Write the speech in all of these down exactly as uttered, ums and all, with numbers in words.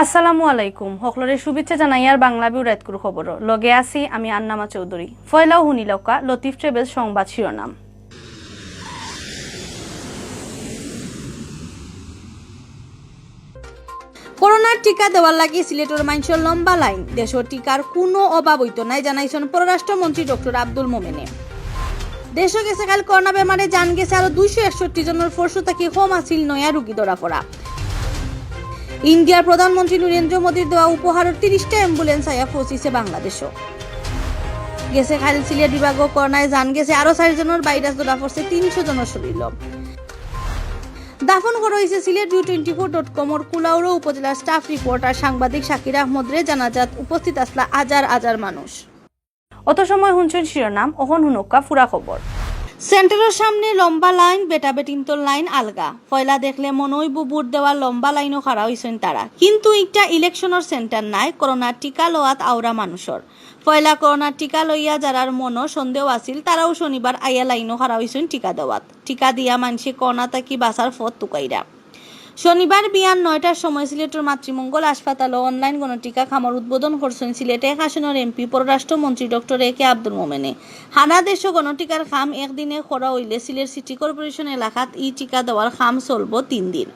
আসসালামু আলাইকুম। হকলরে শুভেচ্ছা জানাইয়ার বাংলা ভিউ রাইতকুর খবরো। লগে আছি আমি আন্নামা চৌধুরী। পয়লাউ হুনিলাউক্কা লতিফ ট্রেভেলস সংবাদ শিরোনাম। করোনার টিকা দেওয়ার লাগি সিলেটর মানষর লম্বা লাইন। দেশো টিকার কুনু অভাব অইতো নায়, জানাইছইন পররাষ্ট্রমন্ত্রী ডক্টর আব্দুল মোমেনে। দেশো গেছে কাইল করোনা বেমারে জান গেছে আরো দুইশো একষট্টি জনর, পরশু থাকি কম আছিল নয়া রুগী ধরা পড়া। ইন্ডিয়ার প্রধানমন্ত্রী নরেন্দ্র মোদীর দেওয়া উপহারর তিরিশটা অ্যাম্বুলেন্স আইয়া পৌঁছিছে বাংলাদেশো। গেছে কাইল সিলেট বিভাগো করোনায় জান গেছে আরো চাইর জনর, ভাইরাস ধরা পড়ছে তিনশো জনর শরীরো। দাফন করা অইছে Sylhet view twenty four dot কমর কুলাউড়া উপজেলার স্টাফ রিপোর্টার সাংবাদিক শাকির আহমদরে, জানাজাত উপস্থিত আছলা হাজার হাজার মানুষ। অত সময় হুনছইন শিরোনাম, অখন হুনউক্কা পুরা খবর। সেন্টারর সামনে লম্বা লাইন, বেটা বেটিন্তর লাইন আলগা। পয়লা দেখলে মনো অইবো ভোট দেওয়ার লম্বা লাইনো খাড়া অইছইন তারা, কিন্তু ইটা ইলেকশনর সেন্টার নায়, করোনার টিকা লওয়াত আওরা মানুষর। পয়লা করোনার টিকা লইয়া যারার মনো সন্দেহ আছিল, তারাও শনিবার আইয়া লাইনো খাড়া অইছইন টিকা দেওয়াত। টিকা দিয়া মানষে করোনা থাকি বাঁচার পথ তুকাইরা। শনিবার বিয়ান নয়টার সময় সিলেটর মাতৃমঙ্গল হাসপাতালো অনলাইন গণটিকা খামর উদ্বোধন করছইন সিলেট এক আসনর এমপি পররাষ্ট্রমন্ত্রী ডক্টর এ কে আব্দুল মোমেনে। হারা দেশো গণটিকার খাম একদিনে করা অইলে সিলেট সিটি কর্পোরেশন এলাকাত ই টিকা দেওয়ার খাম চলবো তিন দিন।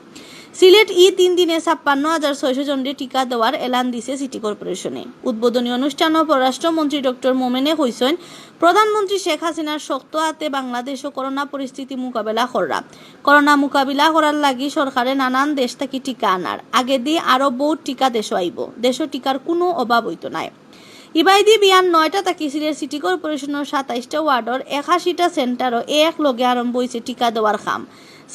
সিলেট ই তিন দিনে ছাপ্পান্ন হাজার ছয়শো জনরে টিকা দেওয়ার এলান দিছে সিটি কর্পোরেশনে। উদ্বোধনী অনুষ্ঠানো পররাষ্ট্রমন্ত্রী ডক্টর মোমেনে কইছইন, প্রধানমন্ত্রী শেখ হাসিনার শক্ত আতে বাংলাদেশো করোনা পরিস্থিতি মোকাবেলা কররা। করোনা মোকাবিলা করার লাগি সরকারে নানান দেশ থাকি টিকা আনার। আগেদি আরো বউত টিকা দেশো আইবো। দেশো টিকার কুনু অভাব অইতো নায়। ইবায়দি বিয়ান নয়টা থাকি সিলেট সিটি কর্পোরেশনর সাতাইশটা ওয়ার্ডর একাশিটা সেন্টারো এক লগে আরম্ভ অইছে টিকা দেওয়ার খাম।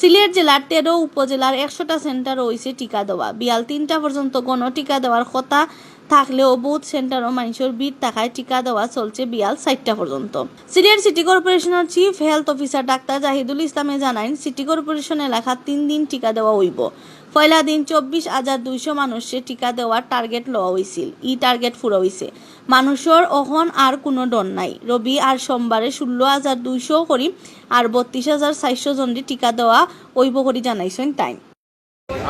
সিলেট জেলার তেরো উপজেলার একশোটা সেন্টারো অইছে টিকা দেওয়া। বিয়াল তিনটা পর্যন্ত গণ টিকা দেওয়ার কথা থাকলেও বউত সেন্টারো মানষর ভিড় থাকায় টিকা দেওয়া চলছে বিয়াল চাইরটা পর্যন্ত। সিলেট সিটি কর্পোরেশনর chief health officer doctor Jahidul ইসলামে জানাইন, সিটি কর্পোরেশন এলাকাত তিন দিন টিকা দেওয়া অইবো। পয়লা দিন চব্বিশ হাজার দুইশো মানুষরে টিকা দেওয়ার টার্গেট লওয়া অইছিল। ই টার্গেট পুরা অইছে। মানুষর অখন আর কুনু ডর নাই। রবি আর সোমবারে ষোলো হাজার দুইশো করি আর বত্রিশ হাজার চাইরশো জনরে টিকা দেওয়া অইবো করি জানাইছইন তাইন।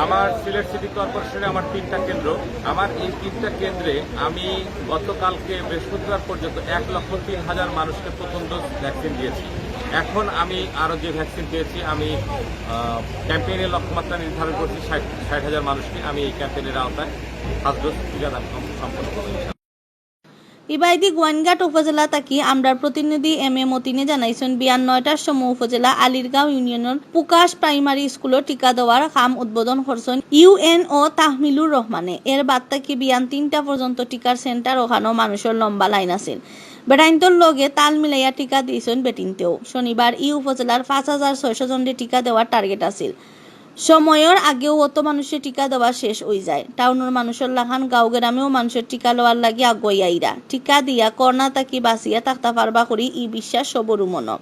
আমার সিলেট সিটি কর্পোরেশনে আমার তিনটা কেন্দ্র। আমার এই তিনটা কেন্দ্রে আমি গতকালকে বৃহস্পতিবার পর্যন্ত এক লক্ষ তিন হাজার মানুষকে প্রথম ডোজ ভ্যাকসিন দিয়েছি। এখন আমি আরও যে ভ্যাকসিন পেয়েছি, আমি, আহ, ক্যাম্পেইনের লক্ষ্যমাত্রা নির্ধারণ করছি ষাট, ষাট হাজার মানুষকে আমি এই ক্যাম্পেইনের আওতায় ফার্স্ট ডোজ টিকাদান কম-, সম্পন্ন করব। ইবায়দি গোয়াইনঘাট উপজেলা থাকি আমরার প্রতিনিধি এম এ মতিনে জানাইছইন, বিয়ান নয়টার সময় উপজেলা আলীরগাঁও ইউনিয়নর পুকাশ প্রাইমারি স্কুলো টিকা দেওয়ার খাম উদ্বোধন করছইন ইউএনও তাহমিলুর রহমানে। এর বাদ থাকি বিয়ান তিনটা পর্যন্ত টিকার সেন্টার অখানো মানুষর লম্বা লাইন আছিল। বেটাইন্তর লগে তাল মিলাইয়া টিকা দিছইন বেটিন্তেও। শনিবার ই উপজেলার পাঁচ হাজার ছয়শো জনরে টিকা দেওয়ার টার্গেট আছিল। সময়র আগেও অত মানুষরে টিকা দেওয়া শেষ অইযায়। টাউনর মানুষর লাখান গাঁও গেরামেও মানুষর টিকা লওয়ার লাগি আগুয়াই আইরা। টিকা দিয়া করোনা থাকি বাঁচিয়া থাকতা পারবা করি ই বিশ্বাস সবরু মনো।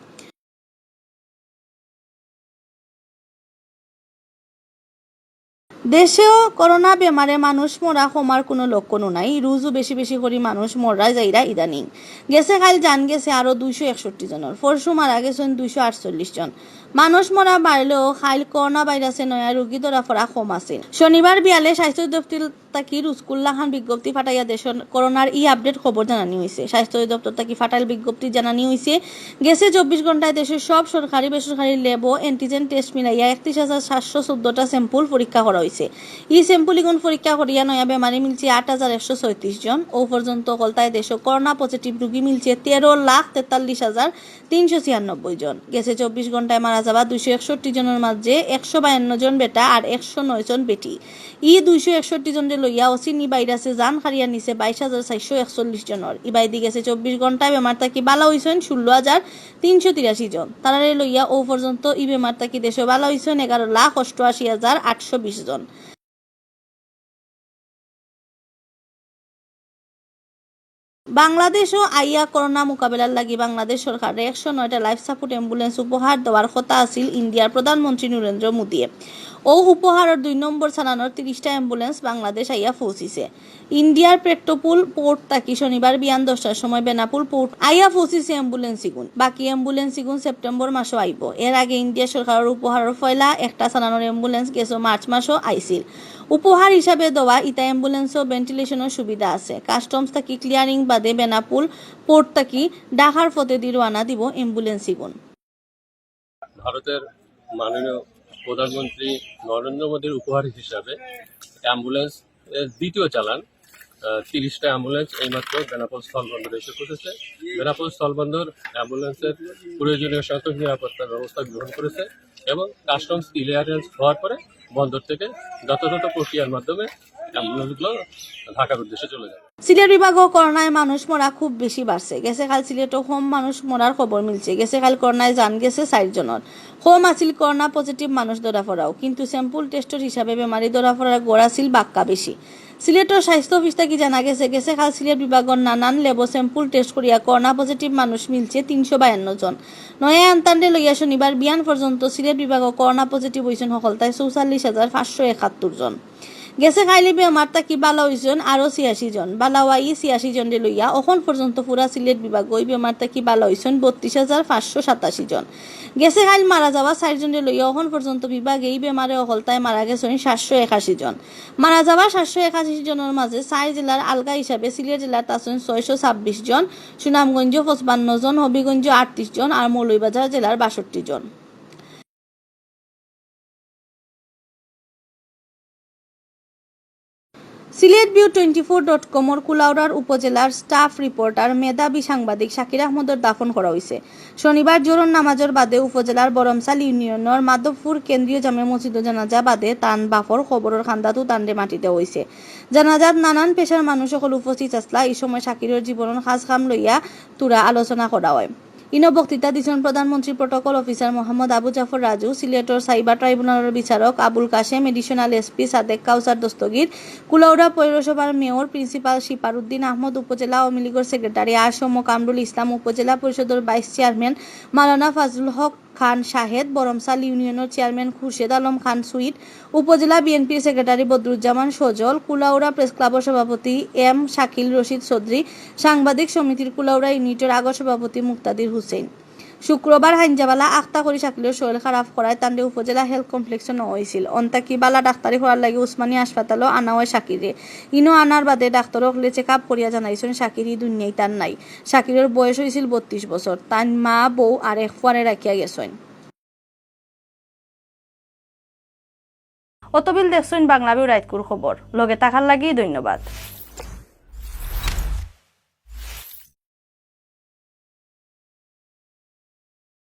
দেশেও করোনা বেমারে মানুষ মরা কমার কুনু লক্ষণও নাই। রুজু বেশি বেশি করি মানুষ মররা যাইরা ইদানিং। গেছে কাইল জান গেছে আরো দুইশো একষট্টি জনর। পরশু মারা গেছইন দুইশো আটচল্লিশ জন। মানুষ মরা বাড়লেও কাইল করোনা ভাইরাসে নয়া রুগী ধরা পড়া কম আছিল। শনিবার বিয়ালে স্বাস্থ্য দপ্তর থাকি রুজকুল্লাখান বিজ্ঞপ্তি ফাটাইয়া দেশর করোনার ই আপডেট খবর জানানি অইছে। স্বাস্থ্য দপ্তর থাকি ফাটাইল বিজ্ঞপ্তি জানানি অইছে, গেছে চব্বিশ ঘন্টায় দেশর সব সরকারি বেসরকারি ল্যাবো অ্যান্টিজেন টেস্ট মিলাইয়া একত্রিশ হাজার সাতশো চৌদ্দটা স্যাম্পল পরীক্ষা করা অইছে। ই স্যাম্পল ইগুন পরীক্ষা করিয়া নয়া বেমারি মিলছে আট হাজার একশো ছয়ত্রিশ জন। অউ পর্যন্ত অকলতায় দেশো করোনা পজিটিভ রুগী মিলছে তেরো লাখ তেতাল্লিশ হাজার তিনশো ছিয়ানব্বই জন। গেছে চব্বিশ ঘন্টায় মারা যাওয়া দুইশো একষট্টি জনর মাঝে একশো বায়ান্ন জন বেটা আর একশো নয় জন বেটি। ই দুইশো একষট্টি জনরে লইয়া অচিনি ভাইরাসে জান কাড়িয়া নিছে বাইশ হাজার চারশো একচল্লিশ জনর। ইবায়দি গেছে চব্বিশ ঘন্টায় বেমার থাকি বালা অইছইন ষোলো হাজার তিনশো তিরাশি জন। তারারে লইয়া অউ পর্যন্ত ই বেমার থাকি দেশো বালা অইছইন এগারো লাখ অষ্টআশি হাজার আটশো বিশ জন। বাংলাদেশো আইয়া করোনা মোকাবেলার লাগি বাংলাদেশ সরকাররে একশো নয়টা লাইফ সাপোর্ট অ্যাম্বুলেন্স উপহার দেওয়ার কথা আছিল ইন্ডিয়ার প্রধানমন্ত্রী নরেন্দ্র মোদীয়ে। অউ উপহারর দুই নম্বর চালানর তিরিশটা ambulance বাংলাদেশ আইয়া পৌঁছিছে। ইন্ডিয়ার পেট্টপুল পোর্ট থাকি শনিবার বিয়ান দশটার সময় বেনাপুল পোর্ট আইয়া পৌঁছিছে ambulance ইগুন। বাকি ambulance ইগুন সেপ্টেম্বর মাসো আইবো। এর আগে ইন্ডিয়া সরকারর উপহারর পয়লা একটা চালানর ambulance গেছে মার্চ মাসো আইছিল। উপহার হিসাবে দেওয়া ইতা ambulance ও ventilation র সুবিধা আছে। Customs থাকি clearing বাদে বেনাপুল পোর্ট থাকি ঢাকার পথেদি রওয়ানা দিবো ambulance ইগুন। ভারতের মাননীয় প্রধানমন্ত্রী নরেন্দ্র মোদীর উপহার হিসাবে ambulance এর দ্বিতীয় চালান, আহ, তিরিশটা ambulance এইমাত্র বেনাপোল স্থলবন্দরে এসে পৌঁছেছে। বেনাপোল স্থলবন্দর ambulance এর প্রয়োজনীয় সংখ্যক নিরাপত্তা ব্যবস্থা গ্রহণ করেছে এবং customs clearance হওয়ার পরে বন্দর থেকে যথাযথ প্রক্রিয়ার মাধ্যমে ambulance গুলো ঢাকার উদ্দেশ্যে চলে যাবে। সিলেট বিভাগো করোনায় মানুষ মরা খুব বেশি বাড়ছে। গেছে কাইল সিলেটো কম মানুষ মরার খবর মিলছে। গেছে কাইল করোনায় জান গেছে চাইর জনর। কম আছিল করোনা positive মানুষ ধরা পড়াও, কিন্তু sample test র হিসাবে বেমারি ধরা পড়ার গড় আছিল বাক্কা বেশি। সিলেটর স্বাস্থ্য অফিস থাকি জানা গেছে, গেছে কাইল সিলেট বিভাগর নানান lab ও sample test করিয়া করোনা positive মানুষ মিলছে তিনশো বায়ান্ন জন। নয়া আন্তানরে লইয়া শনিবার বিয়ান পর্যন্ত সিলেট বিভাগো করোনা positive অইছইন হকলতায় চৌচল্লিশ হাজার পাঁচশো একাত্তর জন। গেছে কাইল ই বেমার থাকি ভালা অইছইন আরো ছিয়াশি জন। ভালা অওয়া ই ছিয়াশি জনরে লইয়া অখন পর্যন্ত পুরা সিলেট বিভাগো ই বেমার থাকি ভালা অইছইন বত্রিশ হাজার পাঁচশো সাতাশি জন। গেছে কাইল মারা যাওয়া চাইর জনরে লইয়া অখন পর্যন্ত বিভাগে ই বেমারে হকলতায় মারা গেছইন সাতশো একাশি জন। মারা যাওয়া সাতশো একাশি জনর মাঝে চাইর জেলার আলগা হিসাবে সিলেট জেলাত আছইন ছয়শো ছাব্বিশ জন, সুনামগঞ্জো পঁচপান্ন জন, হবিগঞ্জো আটত্রিশ জন আর মৌলভীবাজার জেলার বাষট্টি জন। Sylhet View twenty four dot com র কুলাউড়ার উপজেলার staff reporter মেধাবী সাংবাদিক শাকির আহমদর দাফন করা অইছে। শনিবার জোহরর নামাজর বাদে উপজেলার বরমসাল ইউনিয়নর মাধবপুর কেন্দ্রীয় জামে মসজিদো জানাজা বাদে তান বাফর কবরর কান্দাত তানরে মাটি দেওয়া অইছে। জানাজাত নানান পেশার মানুষ অকল উপস্থিত আছলা। ই সময় শাকিরর জীবনর কাজ কাম লইয়া থুড়া আলোচনা করা অয়। ইনো বক্তৃতা দিছইন প্রধানমন্ত্রীর protocol officer মোহাম্মদ আবু জাফর রাজু, সিলেটর cyber tribunal র বিচারক আবুল Kashem, additional S P Sadek কাউসার দস্তগীর, কুলাউড়া পৌরসভার মেয়র, principal শিপারুদ্দিন আহমদ, উপজেলা আওয়ামী লীগর secretary আসম কামরুল ইসলাম, উপজেলা পরিষদর vice chairman মাওলানা ফাজলুল হক খান শাহেদ, বরমসাল ইউনিয়নর চেয়ারম্যান খুরশেদ আলম খান সুইট, উপজেলা বিএনপির সেক্রেটারি বদরুজ্জামান সজল, কুলাউড়া প্রেস ক্লাবর সভাপতি এম শাকিল রশিদ চৌধুরী, সাংবাদিক সমিতির কুলাউড়া ইউনিটর আগর সভাপতি মুক্তাদির হুসেন। শুক্রবার হাইঞ্জাবালা আখতা করি শাকিলর শরীর খারাপ করায় তানরে উপজেলা health complex ও নেওয়া অইছিল। অন্তাকি বালা ডাক্তারি করার লাগি উসমানী হাসপাতালো আনা অয় শাকিররে। ইনো আনার বাদে ডাক্তার অকলে check up করিয়া জানাইছইন শাকির ই দুনিয়াত আর নাই। শাকিরর বয়স অইছিল বত্রিশ বছর। তান মা, বউ আর এক ফুয়ারে রাখিয়া গেছইন। অতবিল দেখছইন বাংলা ভিউ রাইতকুর খবর। লগে থাকার লাগি ধন্যবাদ।